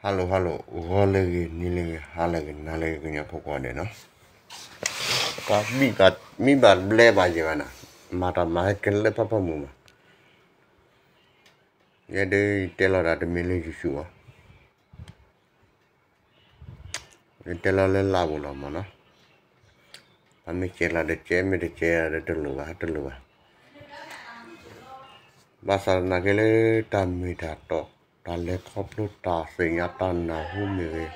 ဟါလိၤဟါလိၤ ဂီၤလၢအဂ့ၤ နံၤလၢအဂ့ၤ ဟါလၢအဂ့ၤ နၤလၢအဂ့ၤ ကညီဖိကိးဂၤဒဲးနီၤ, ပှၤမံဘၣ်ဘျဲဘၣ်ယဲၢ်ဘၣ်နီၤ, မၤတၢ်မၤဟဲကဲလၢဖးဖးမုၢ်မး, ယဲဒၣ်တဲလီၤတၢ်တမ့ၢ်လၢ YouTube ဘၣ်, ယတဲလီၤလၢလၢပူၤလီၤမးနီၤ, ပမ့ၢ်ကဲလီၤဒီးကဲ မ့ၢ်တကဲဒီးတလိၣ်ဘၣ် တလိၣ်ဘၣ်, ဘၣ်ဆၣ်သနာ်က့လၢတၢ်မ့ၢ်တၢ်တီ, တၢ်လဲၤခီဖျိတၢ်သ့ၣ်ညါတၢ်နၢ်ဟူမ့ၢ်ဂ့ၤ,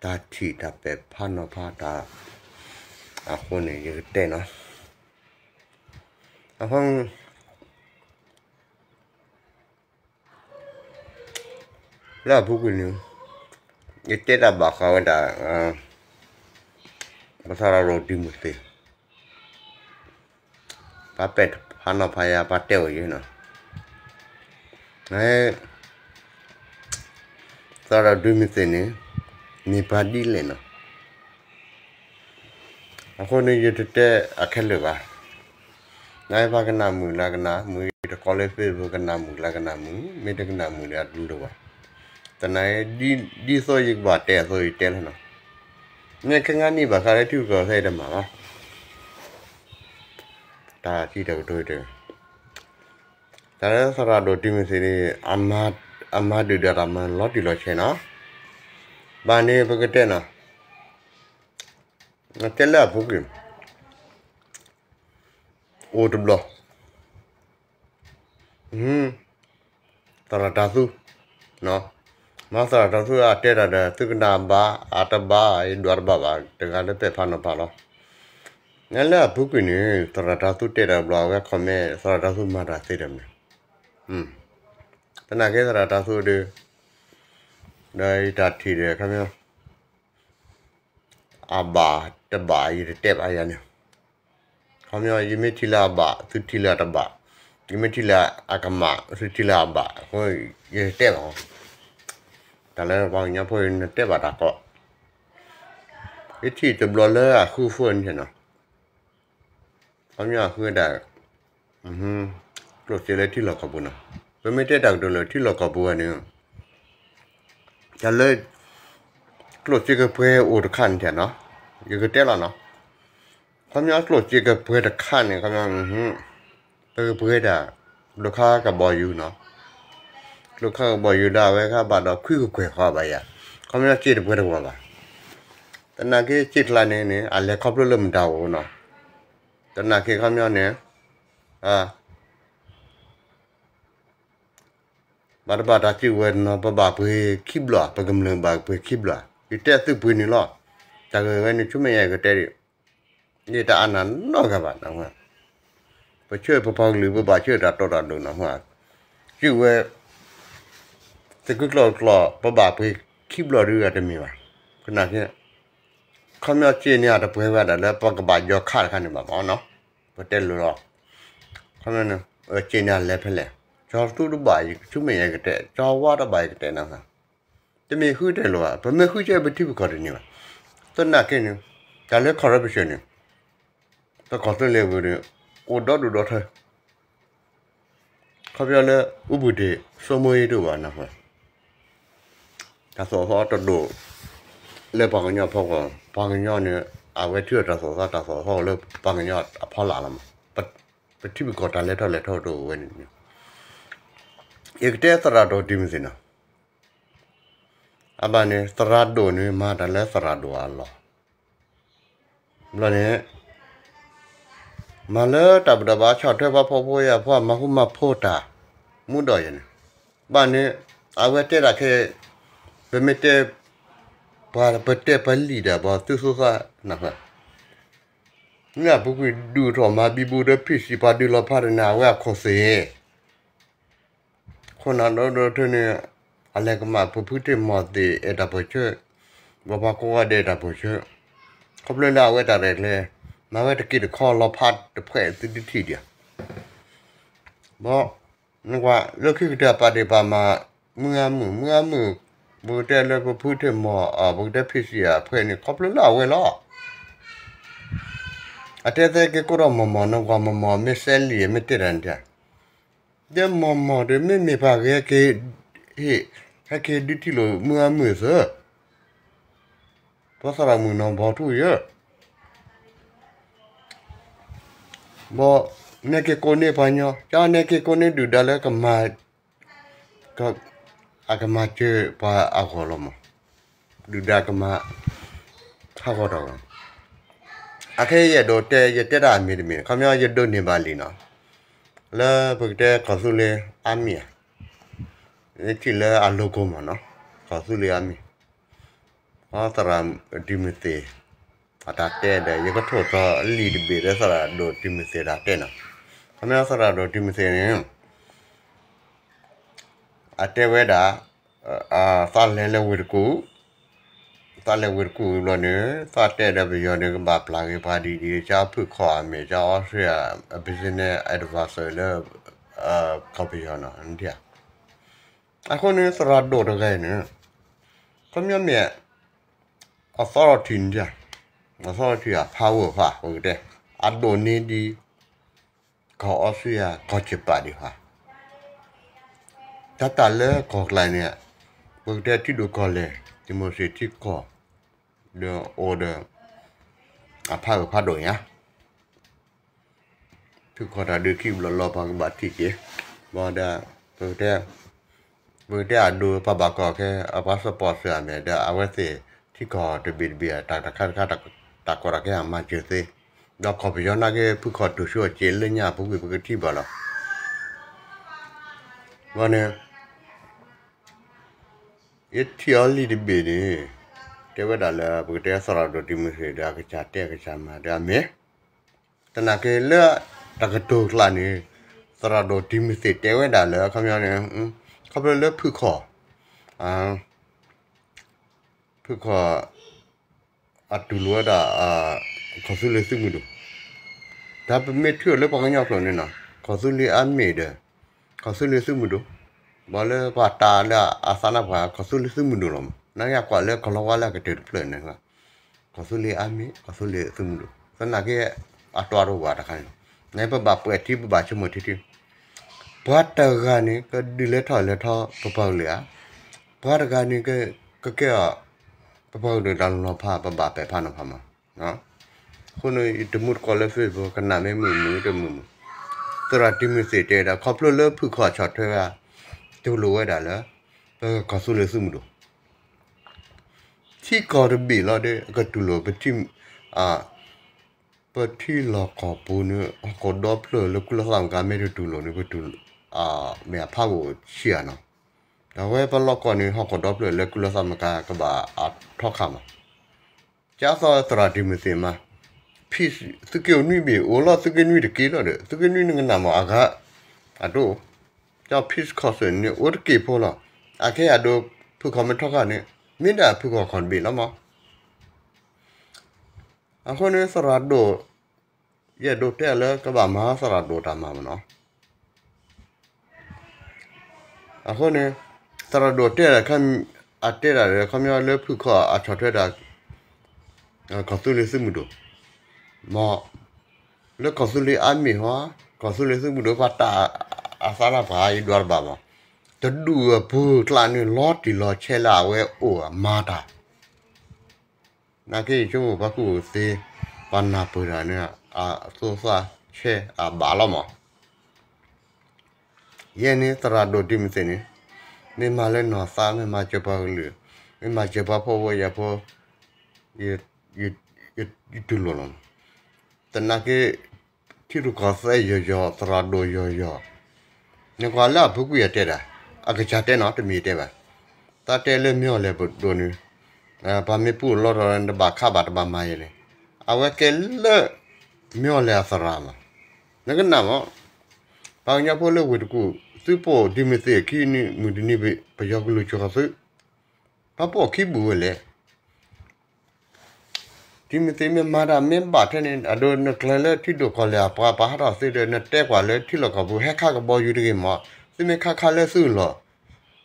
တၢ်ထံၣ်တၢ်ပဲာ်ဖးနီၤဖးတၢ်, အဃိန့ၣ် ယကတဲနီၤ, အဃိ လၢအပူၤကွံာ်န့ၣ် ယတဲတၢ်ဘၣ်ဃးဝဲဒၣ် ပသရၣ်ဒိၣ်ဒံမုၢ်သ့ၣ်, ပှၤပဲာ်ဖးနီၤဖးယၤ ပှၤတဲဝဲယဲနီၤ, သရၣ်ဒိၣ်ဒံမုၢ်သ့ၣ်န့ၣ် မ့ၢ်ပှၤဒ်လဲၣ်နီၤ, အဃိန့ၣ် ယတတဲအခဲလၢာ်ဘၣ်, နပှၤကနၣ်မုာ်လၢကနၣ်မုာ် တကိးလၢ Facebook ကနၣ်မုာ်လၢကနၣ်မုာ် မ့ၢ်တကနၣ်မုာ်လၢအတလိၣ်ဘၣ်, သနာ်က့ ဒ်သိးယကဘၣ်တဲအသိးယတဲလီၤနီၤ, မ့ၢ်ခဲငါနံၣ်ဘၣ်ဃးလၢထံဂုၤကီၢ်ဂၤသ့ၣ်တမၤဘၣ်, တၢ်စံးတၢ်ကတိၤတဂ့ၤ, တၢ်လၢသရၣ်ဒိၣ်ဒံမုၢ်သ့ၣ်န့ၣ် အမၤဒုၣ်ဒါတၢ်မၤလီၤတံၢ်လီၤဆဲးနီၤ, ဘၣ်န့ၣ်ပကတဲနီၤ, တဲလၢအပူၤကွံာ် အိၣ်တဘျီ သရၣ်တၢ်သူ, မ့ၢ်သရၣ်တၢ်သူအတဲတၢ်ဒီး သုကနၣ်ဘၣ် အတဘၣ် ယဒွးတဘၣ်ဘၣ် တဂၤလၢပဲာ်ဖးနီၤဖးလီၤ, နလၢအပူၤကွံာ်န့ၣ် သရၣ်တၢ်သူတဲတၢ်တဘျီ အဝဲ comment သရၣ်တၢ်သူမၤတၢ်သ့တမံၤ, သနာ်က့သရၣ်တၢ်သူဒီး ဒီးယတၢ်ထံၣ်ဒီး ခီပညီ အဘၣ်တဘၣ် ယတတဲဘၣ်ယၤန့ၣ်, ခီပညီ ယမ့ၢ်ထံၣ်လၢအဘၣ် သုထံၣ်လၢအတဘၣ်, ယမ့ၢ်ထံၣ်လၢအကမၣ် သုထံၣ်လၢအဘၣ် အဃိ ယတတဲဘၣ်, တၢ်လၢပှၤကညီဖိအံၤ နတဲဘၣ်တၢ်ကီ, ယထံၣ်တဘျီလၢအဃုအဃိန့ၣ်နီၤ, ခီပညီအဃုဒၣ် ကျိၣ်စ့လၢထံလီၢ်ကီၢ်ပူၤနီၤ, ပမ့ၢ်တဲတၢ်ကတိၤလၢထံလီၢ်ကီၢ်ပူၤဝဲန့ၣ် တၢ်လၢ ကျိၣ်စ့ကပှဲၤအိၣ်တခါန့ၣ်နီၤ, ယကတဲလီၤနီၤ, ခီပညီကျိၣ်စ့ကပှဲၤတခါန့ၣ် ခီပညီ ပကပှဲၤဒၣ် ကျိခါကဘီယူၤနီၤ, ကျိခါကဘီယူၤဒၣ်ဝဲခါဘၣ်ဒီးခွံကကွဲၢ်ဃီဘၣ်ယၤ, ခီပညီစ့တပှဲၤတဝီဘၣ်, သနာ်က့စ့ကျါန့ၣ်န့ၣ် အလဲၤခီဖျိလၢမတၤအိၣ်နီၤ, သနာ်က့ခီပညီန့ၣ် ဘၣ်တဘၣ်တၢ်စုၣ်ဝဲနီၤ ပဘၣ်ပှ့ၤခံဘျီ ပကမျၢၢ်ဘၣ်ပှ့ၤခံဘျီ, ယတဲသုပှ့ၤန့ၣ်လီၤ, တၢ်ဂ့ၢ်ဝဲန့ၣ် ဆူမဲာ်ညါကတဲဒံး, ယတအါနၢ်နီတဂၤဘၣ်, ပဆၢပပှၤကလုာ် ပဘၣ်ဆၢတၢ်တီတၢ်လိၤနီၤ, စုၣ်ဝဲ သုးက့ကျိာ်ကျိာ် ပဘၣ်ပှ့ၤခံဘျီဒုးအတမ့ၢ်ဘၣ်, သနာ်က့ ခီပညီစ့န့ၣ် အတပှဲၤဝဲဒၣ်လၢပကဘၣ်ယီၤခးတခါန့ၣ်ဘၣ်မ့ၢ်နီၤ, ပတဲလိၤလီၤ, ခီပညီန့ၣ် စ့န့ၣ်အလဲၤဖဲလဲၣ်, ကၠီသူတဘၣ် ဆူမဲာ်ညါကတဲ, ကၠီဝါတဘၣ်ယကတဲနီၤ, တမ့ၢ်ဃုတဲလိၤဘၣ်, ပမ့ၢ်ဃုကဲပထံပကီၢ်တန့ၢ်ဘၣ်, သနာ်က့န့ၣ် တၢ်လၢ corruption န့ၣ် ပကီၢ်သူလ့ၤပူၤန့ၣ် အိၣ်ဒီဒူၣ်ဒီထၢ ခီပညီလၢ ဥပဒေစိုးမိုးရေး တအိၣ်ဘၣ်နီၤ, တၢ်သိၣ်ဟီၣ်တဒိၣ် လၢပှၤကညီဖီခိၣ်, ပှၤကညီန့ၣ် အဝဲထုးဒီးတၢ်သိၣ်သီ တၢ်သိၣ်ဟီၣ်လၢပှၤကညီအဖီလာ်လီၤမး, ပထံပကီၢ်တၢ်လဲၤထီၣ်လဲၤထီၣ်တအိၣ်ဝဲန့ၣ်, ယကတဲသရၣ်ဒိၣ်ဒံမုၢ်သ့ၣ်နီၤ, အဘၣ်န့ၣ် သရၣ်ဒိၣ်န့ၣ် မၤတၢ်လၢသရၣ်ဒိၣ်အလီၢ် ဘျီန့ၣ် မၤလၢတၢ်ဘူၣ်တၢ်ဘါဆီၣ်ထွဲပှၤဖှီၣ်ဖိယာ်ဖိ မၤဃူမၤဖိးတၢ် မူဒီးယဲန့ၣ်, ဘၣ်န့ၣ် အဝဲတဲဒၣ်ခဲ ပမ့ၢ်တဲ ပှၤပတဲပလံာ်ဒီး ပှၤသုသူသးနၢ်ဟူ, မ့ၢ်အပူၤကွံာ်ဒုးထီၣ်မၤဘံဘူဒီး ဖံးစံးပှၤဒုးလီၤဖးတနၤ အဝဲအခိၣ်သ့ၣ် ခိၣ်နၢ်ဒီဒီထၢန့ၣ် အလဲၤကမၣ်ပဖုထံၣ်မီၢ်သ့ၣ် အဲၣ်တၢ်ပၢၢ်ဆၢ, ပပှၤကိးဂၤဒဲးတၢ်ပၢၢ်ဆၢ, ခီဖျိလၢအဝဲတၢ်ရဲၣ်ကျဲၤ, မၤဝဲတက့ၢ်တခီလီၤဖးတဖှဲးသုတထံၣ်ဒံးဧါ, ဘၣ်, နကွၢ်လၢခံကတၢၢ်ပာ်ဒ့ၣ်ပာ်မၤ မုၢ်ဂၤမုၢ် မုၢ်ဂၤမုၢ်, ပကတဲလၢပဖုထံၣ်မီၢ် ပကတဲဖံးစံးအဖှဲးန့ၣ် ခီဖျိလၢအဝဲလီၤ. အတဲသဲက့ၤကိးထီၣ်မီၢ်မီၢ် နကွၢ်မီၢ်မီၢ် မ့ၢ်စဲလံာ် မ့ၢ်တဲတၢ်န့ၣ်တၢ်, ဒီးမီၢ်မီၢ်ဒီး မ့မ့ၢ်ပှၤဂဲၤက့ၤဟ့ၣ် ဟဲက့ၤဒုးထံၣ်လိာ်မုၢ်အမုာ်သၢ, ပသရၣ်မုၣ်နီၢ်ဘီထူၣ်ယၢ, ဘီနဲက့ၤကိးန့ၢ်ပှၤညီ, ကန့ၣ်က့ၤကိးန့ၢ်ဒုၣ်ဒါလၢကမၤ, အကမၤစၢၤပှၤအဂီၢ်လီၤမး, ဒုၣ်ဒါကမၤ ဟးဂီၤတၢ်ဂီၤ, အခဲယအဲၣ်ဒိးတဲ ယတဲတၢ်အမံၤတမံၤ ခီပညီယဒိးန့ၢ်ဘၣ်လံနီၤ, လၢပကတဲကီၢ်သူလ့ၤအါမံၤဧါ, ထံၣ်လၢအ logo မးနီၤ, ကီၢ်သူလ့ၤအါမံၤ, သရၣ်ဒံမုၢ်သ့ၣ် အတၢ်တဲဒီး ယကထိၣ်သီလံာ်တဘ့ၣ်လၢသရၣ်ဒိၣ်ဒံမုၢ်သ့ၣ်တၢ်တဲနီၤ, ခီပညီသရၣ်ဒိၣ်ဒံမုၢ်သ့ၣ်န့ၣ် အတဲဝဲဒၣ်, သးလဲၤလၢဝ့ၢ်တကူၣ်, သးလဲၤဝ့ၢ်တကူၣ်ဘျီန့ၣ် သးတဲဒီးပယီၤန့ၣ် ကဘၣ်ပျၢ်က့ၤပှၤဒ်အံၤဒ်အံၤ, ကဖုၣ်ခီၣ်အမ့ၢ် က Australia business advisor လၢ ကီၢ်ပယီၤနီၤ, အဃိန့ၣ် သရၣ်ဒိၣ်တဂၤအံၤန့ၣ် ခီပညီမ့ၢ် authority န့ၣ်, authority အ power ဖး ပကတဲ အဒိၣ်န့ၢ်ဒံး ကီၢ်အီစထြ့လယါ ကီၢ်ကၠးပၣ်ဒံးဖး, တၢ်တၢ်လၢကီၢ်ကျါန့ၣ် ပကတဲထံဒိၣ်ကီၢ်လဲၢ် democracy ထံကီၢ် ဒီးအိၣ်ဒီး အဖးဂၢၢ်ဖးဒိၣ်ညါ ဖုၣ်ခီၣ်တၢ်ဒုးခံဘျီၣ်လီၤ ပှၤကဘၣ်ထံၣ်က့ၤ, ဘၣ်ဒီး ပကတဲ ပကတဲအဒိပှၤဘၣ်ကီၢ်ခဲ အပှၤ support စၢၤအမဲာ်ဒီး အဝဲသ့ၣ်ထံကီၢ်တဘ့ၣ်တဘ့ၣ် တၢ်တခါတခါ တၢ်ကီတၢ်ခဲအမၤစၢၤသ့, ဒီးကီၢ်ပယီၤနာ်က့ ဖုၣ်ခီၣ်တူၢ်ဆူၣ်အစ့လၢညါ ပူၤကွံာ်ပကထံၣ်ဘၣ်လီၤ. ဘၣ်န့ၣ် ယထံၣ်အီၤလံာ်တဘ့ၣ်န့ၣ် တဲဝဲဒၣ်လၢ ပကတဲသရၣ်ဒိၣ် democracy ဒီးအကစၢ်တဲအကစၢ်မၤဒီးအမ့ၢ် သနာ်က့လၢ တၢ်ကတိၤကျါန့ၣ် သရၣ်ဒိၣ် democracy တဲဝဲဒၣ်လၢ ခီပညီန့ၣ် ခီဖျိလၢဖုၣ်ခီၣ် ဖုၣ်ခီၣ် အတူၢ်လိာ်ဝဲဒၣ် ကီၢ်သူလ့ၤသုးမုၢ်ဒိၣ်, တၢ်ပမ့ၢ်ထံၣ်အီၤလၢပှၤကညီကျိာ်န့ၣ်နီၤ ကီၢ်သူလ့ၤအါမ့ၢ်ဒီး ကီၢ်သူလ့ၤသုးမုၢ်ဒိၣ်, ဘၣ်လၢပှၤတၢ်လၢအသးနါပှၤ ကီၢ်သူလ့ၤသုးမုၢ်ဒိၣ်လီၤမး, နာ်က့ကွၢ်လၢကီၢ်လီၤဝါလၢအကတၢၢ်တဖျၢၣ်န့ၣ် ကီၢ်သူလ့ၤအါမ့ၢ် ကီၢ်သူလ့ၤသုးမုၢ်ဒိၣ်, သနာ်က့ အတၢ်တအိၣ်ဘၣ်တခါန့ၣ်, နပဘၣ်ပှဲၤထံ ပဘၣ်ဆိကမိၣ်ထံထံ, ပှၤတဂၤန့ၣ် ကဒုးလဲၤထီၣ်လဲၤထီ ပပှၤကလုာ်ဧါ, ပှၤတဂၤန့ၣ် ကကဲအီၤ ပပှၤကလုာ်တၢ်လီၤဖး ပဘၣ်ပဲာ်ဖးနီၤဖးမး, အဃိန့ၣ် ယတမူတကိးလၢ Facebook ကနၣ်မ့ၢ်မုာ်မုာ်တမုာ်မုာ်, သရၣ်ဒိၣ် democracy တဲဒၣ် ခီဖျိလၢဖုၣ်ခီၣ်ဆီၣ်ထွဲဝဲ တူၢ်လိာ်ဝဲဒၣ်လၢ ပကီၢ်သူလ့ၤသုးမုၢ်ဒိၣ် ထံကီၢ်တဘ့ၣ်လီၤဒီး အကတူၢ်လိာ် ပထံလီၢ်ကီၢ်ပူၤန့ၣ် ဟီၣ်ခိၣ်ဒီဖျၢၣ်လၢကုလသမဂ္ဂ မ့ၢ်တတူၢ်လိာ်န့ၣ် ပတူၢ်လိာ် မ့ၢ်အဖးဂီၢ်ဆံးဧါနီၤ, ဒီးဝဲပလီၢ်ကီၢ်န့ၣ် ဟီၣ်ခိၣ်ဒီဖျၢၣ်လၢကုလသမဂ္ဂ ကဘၣ်အထီခါမး, ကသီသရၣ်ဒိၣ် democracy မး, ဖံ သုးက့ၢ်အိၣ်နွံဘ့ၣ် အိၣ်လီၤသုးက့ၢ်နွံတက့ၢ်လီၤဒီး သုးက့ၢ်နွံနကနၣ်မးအဂၤ အဒိ က peace council န့ၣ် အိၣ်တက့ၢ်ဖိလီၤ, အခဲအံၤဒိး ဖုၣ်ခီၣ်မ့ၢ်ထီခါန့ၣ် မ့ၢ်ဒၣ်ဖုၣ်ခီၣ်ခီၣ်တဘ့ၣ်လီၤမး, အဃိန့ၣ် သရၣ်ဒိၣ် ယအဲၣ်ဒိးတဲလၢကဘၣ်မၤသရၣ်ဒိၣ်တၢ်မၤမးနီၤ, အဃိန့ၣ် သရၣ်ဒိၣ်တဲဒၣ် အတဲဒၣ်ဒီး ခီပညီလၢဖုၣ်ခီၣ်အဆီၣ်ထွဲဒၣ် ကီၢ်သူလ့ၤသုးမုၢ်ဒိၣ်, မ့ၢ် လၢကီၢ်သူလ့ၤအါမ့ၢ်ဟီ ကီၢ်သူလ့ၤသုးမုၢ်ဒိၣ် ပှၤတၢ်အသးနါပှၤယဒွးတဘၣ်မး, တဒူၣ်အပူၤကျါန့ၣ် လီၤတံၢ်လီၤဆဲးလၢအဝဲအိၣ်အမၤတၢ် နာ်က့ယဆိကမိၣ်ပှၤကူၣ်သ့ ပှၤနၢ်ပၢၢ်တၢ်န့ၣ် အသိသးဆဲးအဘၣ်လီၤမး, ယဲန့ၣ်သရၣ်ဒိၣ်ဒ်မ့ၢ်သ့ၣ်န့ၣ် မ့ၢ်မၤလၢနီၢ်သး မ့ၢ်မၤစၢၤပှၤကလုာ် မ့ၢ်မၤစၢၤပှၤဖှီၣ်ဖိယာ်ဖိ ယတူၢ်လိာ်လီၤ. သနာ်က့ ထံရူၢ်ကီၢ်သဲးယီၤယီၤ သရၣ်ဒိၣ်ယီၤယီၤ နကွၢ်လၢအပူၤကွံာ်အတဲဒၣ် အကစၢ်တဲနီၤ တမ့ၢ်တဲဘၣ်. တၢ်တဲလၢမ့ၢ်အီၤလဲၣ်ပဒိၣ်န့ၣ် ပှၤမ့ၢ်ပူၣ်လီၤဒီး နတဘၣ်ခးဘၣ်တဘၣ်မၤယဲလဲၣ်. အဝဲကဲလၢ မ့ၢ်အီၤလဲၣ်အသရၣ်မး. နကနၣ်မး ပှၤကညီဖိလၢဝ့ၢ်တကူၣ် သုပိာ်ဒ်မ့ၢ်သ့ၣ်ခံနံၣ်မုၢ်တနံၤ ပယီၤကလုာ်စၢၤဃီၤသု ပှၤပိာ်ခံဘူးဝဲလဲၣ် ဒ်မ့ၢ်သ့ၣ်မ့ၢ်မၤတၢ်မ့ၢ်ဘၣ်ထဲန့ၣ် အဒိနကျဲၤလၢထံဒိၣ်ကီၢ်လဲၢ်အပှၤပာ်ဟးထီၣ်သ့ဒီး နတဲကွၢ်လၢထံလီၢ်ကီၢ်ပူၤ ဟဲခးကဘီယူၤတဂ့ၤမး. သုမ့ၢ်ခးခးလၢသုလီၢ်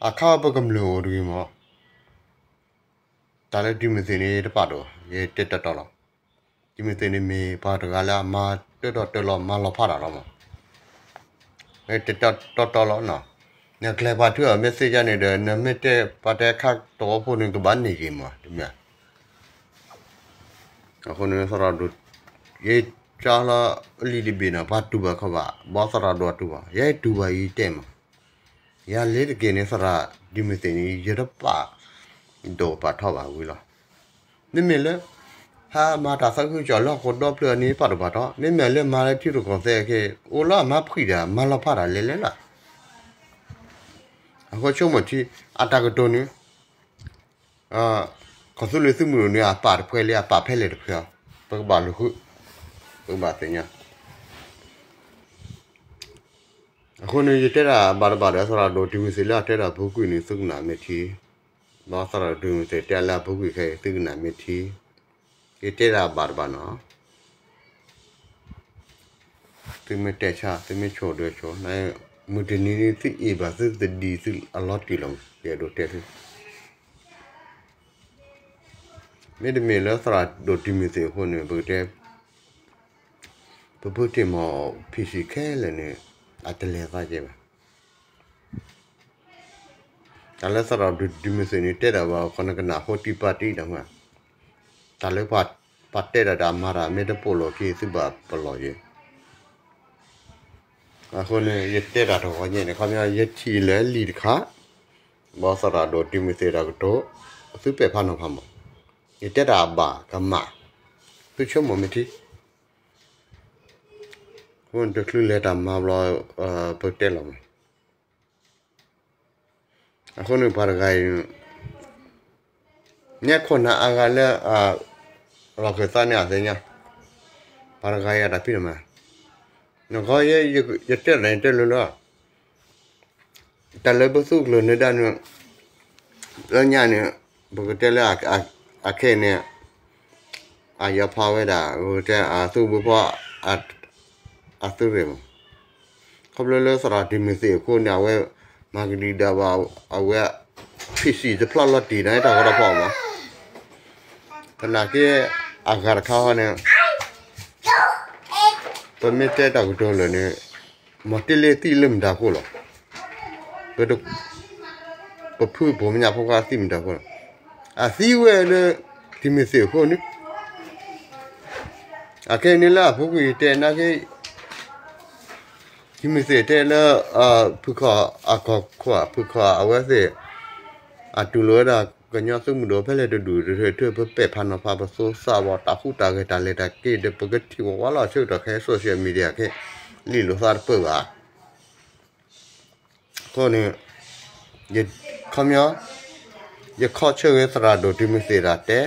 အခးပကမျၢၢ်အိၣ်တဂ့ၤမး. တၢ်လၢဒ်မ့ၢ်သ့ၣ်န့ၣ် ယတပာ်ဒိၣ် ယတဲတီတီလီၤ. ဒ်မ့ၢ်သ့ၣ်န့ၣ်မ့ၢ်ပှၤတဂၤလၢအမၤတၢထီၣ်တၢလီၤမၤလီၤဖးတၢ်လီၤမး. တဲတီတီလီၤနီၤ. နကျဲၤပှၤထုးအီၤ message န့ၣ်ဒီး နမ့ၢ်တဲပှၤတဲခါတဝီဖိန့ၣ် ကဘၣ်န့ၢ်ယံာ်မး တမ့ၢ်. အဃိန့ၣ်သရၣ်ဒိၣ်, ယကၠီလၢလံာ်တဘ့ၣ်န့ၣ် ပှၤတူၢ်ဘၣ်ခီဘၣ် ဘီသရၣ်ဒိၣ်အတူၢ်ဘၣ် ယဲတူၢ်ဘၣ်ယတဲမး, ယၤလ့ၤတက့ၢ်န့ၣ် သရၣ်ဒံမုၢ်သ့ၣ်န့ၣ် ယတပာ်ဒိၣ်ပာ်ထီဘၣ်ဝံၤလီၤ. မ့မ့ၢ်လၢ ဟးမၤတၢ်သးခုကစီၣ်လၢဟီၣ်ခိၣ်ဒီဖျၢၣ်န့ၣ် ပာ်ဒိၣ်ပာ်ထီ, မ့မ့ၢ်လၢမၤလၢထံရူၢ်ကီၢ်သဲးက့ၤ အိၣ်လၢအမၤဖှံတၢ် မၤလီၤဖးတၢ်လဲၤလဲၤလီၤ. အဃိဆိကမိၣ်ထံ အတၢ်ကတိၤန့ၣ် ကီၢ်သူလ့ၤသုးမုၢ်ဒိၣ်န့ၣ် အပာ်တဖှဲလံ အပာ်ဖဲလဲၣ်တဖှဲအီၤ, ပကဘၣ်လူၤဃု, ပကဘၣ်သ့ၣ်ညါ. အဃိန့ၣ် ယတဲဒၣ်ဘၣ်တဘၣ်ဒီး သရၣ်ဒိၣ်ဒံမုၢ်သ့ၣ်လၢအတဲဒၣ်အပူၤကွံာ်န့ၣ် သုကနၣ်မ့ၢ်ထံ, ဒီးသရၣ်ဒိၣ်ဒံမုၢ်သ့ၣ်တဲလၢအပူၤကွံာ်ခဲအံၤ သုကနၣ်မ့ၢ်ထံ, ယတဲဒၣ်ဘၣ်တဘၣ်နီၤ. သုမ့ၢ်တဲဆါ သုမ့ၢ်ဆိၣ်ဒၢဆိ, မုၢ်တနံၤန့ၣ် သုအ့ၣ်ဘၣ်သုသဒံးသုအလီၤတံၢ်လီၤ, ယအဲၣ်ဒိးတဲသု မ့တမ့ၢ်လၢသရၣ်ဒိၣ်ဒံမုၢ်သ့ၣ်အဃိန့ၣ် ပကတဲ ပဖုတ့ၢ်မီၢ် ဖံးဆံးခဲလၢာ်န့ၣ် အတလဲၤသးကဲဘၣ်. တၢ်လၢသရၣ်ဒိၣ်ဒံမုၢ်သ့ၣ်န့ၣ် တဲဒၣ်ဘၣ် ခီနကနၣ်ဟိတံၢ်ပာ်တံၢ်တၢ်မး, တၢ်လၢပှၤတဲဒၣ်တၢ်မၤတၢ် မ့ၢ်တပိာ်လီၤက့ၤ သုဘၣ်ပလီၢ်က့ၤ. အဃိန့ၣ် ယတဲတၢ်တဂီၤညါန့ၣ် ခီပညီ ယထံၣ်လၢလံာ်တခါ ဘီသရၣ်ဒိၣ်ဒံမုၢ်သ့ၣ်တၢ်ကတိၤ သုပဲာ်ဖးနီၤဖးမး, ယတဲတၢ်အဘၣ်ကမၣ်, သုဆိကမိၣ်မ့ၢ်ထံ, အဃိန့ၣ် တချုးလဲၤတၢ်မၤဘျီ ပတဲလီၤမး. အဃိန့ၣ် ပှၤတဂၤအံၤ နဲခိၣ်နၢ်အါဂၤလၢ လီၢ်ခၢၣ်သးန့ၣ်အသ့ၣ်ညါ, ပှၤတဂၤအံၤအတၢ်ဖံးတၢ်မၤ, နဂီၢ် ယတဲတၢ်န့ၣ်တဲလိၤလၢ တၢ်လၢပသူၣ်ကျၢၢ်နၢၤဒါန့ၣ် လၢညါန့ၣ် ပကတဲလၢ အခဲအံၤန့ၣ် အယီၤဖးဝဲဒၣ် ပကတဲအသုးဘိဖီ အသုးရ့ၣ်မး, ခီဖျိလၢသရၣ်ဒံမုၢ်သ့ၣ်အဃိန့ၣ် အဝဲမၤကဒံကဒါဘၣ် အဝဲ ဖံးဆံးတဖျီၣ်လီၤတံၢ်န့ၣ် တၢ်ဂီၤတဖျီၣ်မး, သနာ်က့ အဂၤတခါဃီန့ၣ် ပမ့ၢ်တဲတၢ်ကတိၤလၢာ်န့ၣ် မ့ၢ်တ့လ့သံလၢမတၤခိၣ်လီၤ. ပဖုပဖိမညၣ်ဖိခွါသံမတၤခိၣ်လီၤ. အသံဝဲလၢ ဒံမုၢ်သ့ၣ်အဃိန့ၣ်, အခဲအံၤန့ၣ်လၢအပူၤကွံာ်တဲနာ်က့ ဒံမုၢ်သ့ၣ်တဲလၢ ဖုခီၣ်အကီၢ်ခိၣ် ဖုခီၣ်အဝဲသ့ၣ် အတူၢ်လိာ်ဝဲဒၣ်ကညီသုးမုၢ်ဒိၣ်ဖဲလဲၣ်တဒူၣ်တထၢၣ်ထၢၣ် ပပဲာ်ဖးနီၤဖး ပသူစးဘီတၢ်ဃူတၢ်ဂဲၤတၢ်လဲၤတၢ်က့ၤဒီး ပကထံၣ်ဝဲဝါလီၤဆၢကတီၢ်ခဲ social media ခဲ လံာ်လိာ်သးတပၢၢ်ဘၣ်. အဃိန့ၣ် ခီပညီ ယခီဆၢဂ့ၤသရၣ်ဒိၣ်ဒံမုၢ်သ့ၣ်တၢ်တဲ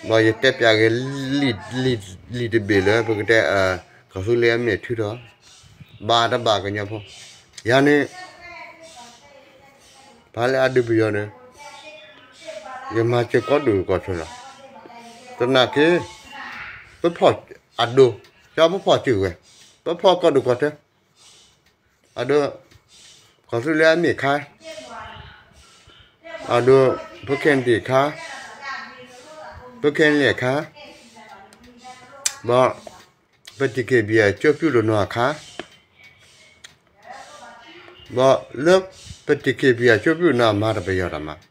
ဒီးယတဲပျးဂ့ၤ လံာ်တဘ့ၣ်လၢပကတဲ ကီၢ်သူလ့ၤအမ့ၢ်ထုးထီၣ် ဘၣ်တဘၣ်ကညီဖိ ယၤန့ၣ် ပှၤလၢအဒုးပယီၤန့ၣ် ယမၤစၢၤကီၢ်ဒိၣ်ကီၢ်ထၢလီၤ. သနာ်က့ ပဖီၣ်အဒိ ကၠီပဖီၣ်စုကဝဲၤ ပဖီၣ်ကီၢ်ဒိၣ်ကီၢ်ထၢ အဒိ ကီၢ်သူလ့ၤအမ့ၢ်ခါ အဒိ ပခဲနံၣ်ခါ ပခဲနံၣ်ခါ ဘၣ် ပတံၤခ့ၣ်ဘံၣ်အကၠိပျုၢ်တနီၤအခါ ဘၣ်လၢ ပတံၤခ့ၣ်ဘံၣ်အကၠိပျုၢ်နီၤမၤတပယီၤတၢ်မၤ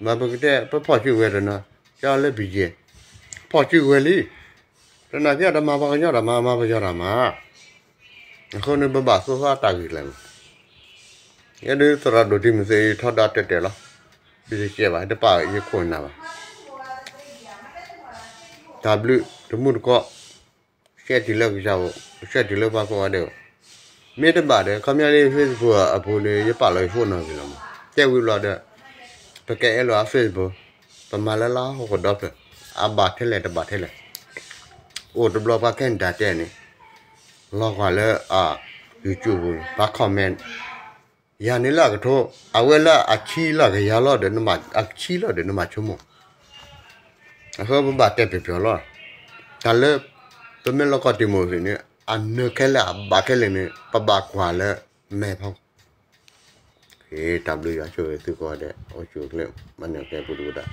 မၤပကတဲ ပဖီၣ်စုကဝဲၤတနီၤ ကၠီလၢဘံၣ်ယဲၢ် ဖီၣ်စုကဝဲၤလံ သနာ်က့အတမၤပှၤကညီတၢ်မၤ မၤပယီၤတၢ်မၤ အဃိန့ၣ် ပဘၣ်သူၣ်သးတၢ်ဂ့ၢ်ကျဲၤမး ယဲဒုးသရၣ်ဒိၣ်ဒံမုၢ်သ့ၣ်ထီဒါတဲာ်တဲာ်လီၤ ယတကဲဘၣ် တပာ်ယခိၣ်နၢ်ဘၣ် တၢ်ဘျုးတမူတကိး ရှဲတုၤလၢကစၢ်အိၣ် ရှဲတုၤလၢပှၤကိးဂၤဒဲးအိၣ် မ့ၢ်တဘၣ်ဒီး ခီပညီလၢ Facebook အပူၤန့ၣ် ယပာ်လီၤယဖိနီၢ်ဂ့ၤလီၤမး တဲဝံၤဘျီဒီး ပကအဲၣ်လီၤအ Facebook ပမၤလၢလၢဟီၣ်ခိၣ်ဒီဖျၢၣ် အဘၣ်ထဲလဲၣ်တဘၣ်ထဲလဲၣ် အိၣ်တဘျီပှၤခဲနံၣ်တၢ်တဲန့ၣ် လီၤကွၢ်လၢ YouTube ပူၤ ပှၤ comment ယၤန့ၣ်လၢအကထိ အဝဲလၢအဆံလီၤကယၤလီၤဒီး အဆံလီၤဒီးနမၤဆိကမိၣ် အဃိပဘၣ်တဲပျီၤပျီၤလီၤ တၢ်လၢ ပမ့ၢ်လီၢ်ကီၢ်တံၤမုၢ်သ့ၣ်န့ၣ် အနၢၤခဲလၢာ်အဘၣ်ခဲလၢာ်န့ၣ် ပဘၣ်ကွၢ်လၢမဲာ်ဖီခိၣ် တၢ်ဘျုးယွၤဆိၣ်ဂ့ၤသုကိးဂၤဒဲး အိၣ်ဆူၣ်အိၣ်ချ့ မၤနၢၤခဲပူၤတဝဲဒၣ်